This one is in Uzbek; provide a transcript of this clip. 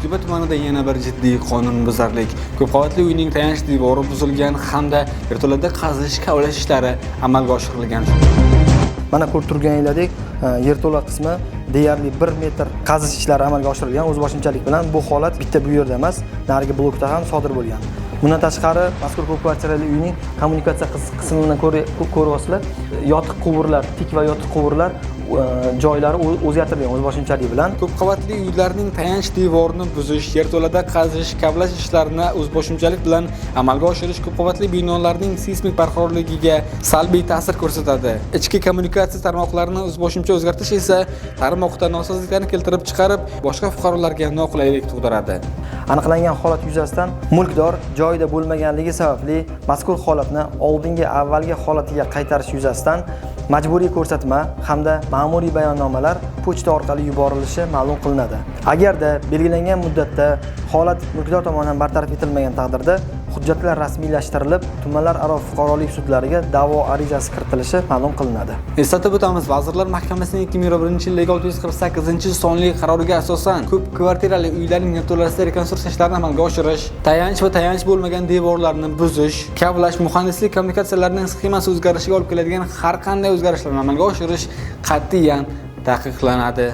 Uchtepa tumanida yana bir jiddiy qonunbuzarlik. Ko'p qavatli uyning tayanch devori buzilgan hamda yerto'lada qazish, kavlash ishlari amalga oshirilgan. Mana ko'rib turganingizdek, yerto'la qismi deyarli 1 metr qazish ishlari amalga oshirilgan o'zboshimchalik bilan. Bu holat bitta bu yerda emas, narigi blokda ham sodir bo'lgan. Bundan tashqari, mazkur ko'p kvartirali uyning kommunikatsiya qismini ko'ryapsizlar. Yotiq quvurlar, tik va yotiq quvurlar joylari o'zgartirilgan o'zboshimchalik bilan. Ko'p qavatli uylarning tayanch devorini buzish, yerto'lada qazish, kavlash ishlarini o'zboshimchalik bilan amalga oshirish ko'p qavatli binolarning seysmik barqarorligiga salbiy ta'sir ko'rsatadi. Ichki kommunikatsiya tarmoqlarini o'zboshimcha o'zgartirish esa tarmoqda nosozliklarni keltirib chiqarib, boshqa fuqarolarga noqulaylik tug'diradi. Aniqlangan holat yuzasidan mulkdor joyida bo'lmaganligi sababli mazkur holatni oldingi avvalgi holatiga qaytarish yuzasidan majburiy ko'rsatma hamda ma'muriy bayonnomalar pochta orqali yuborilishi ma'lum qilinadi. Agarda belgilangan muddatda holat mulkdor tomonidan bartaraf etilmagan taqdirda hujjatlar rasmiylashtirilib, tumanlararo fuqarolik sudlariga da'vo arizasi kiritilishi ma'lum qilinadi. Eslatib o'tamiz, Vazirlar Mahkamasining 2021-yildagi 648-sonli qaroriga asosan ko'p kvartirali uylarning yerto'lasida rekonstruksiya ishlarini amalga oshirish, tayanch va tayanch bo'lmagan devorlarni buzish, kavlash, muhandislik kommunikatsiyalarining sxemasi o'zgarishiga olib keladigan har qanday o'zgarishlarni amalga oshirish qat'iyan taqiqlanadi.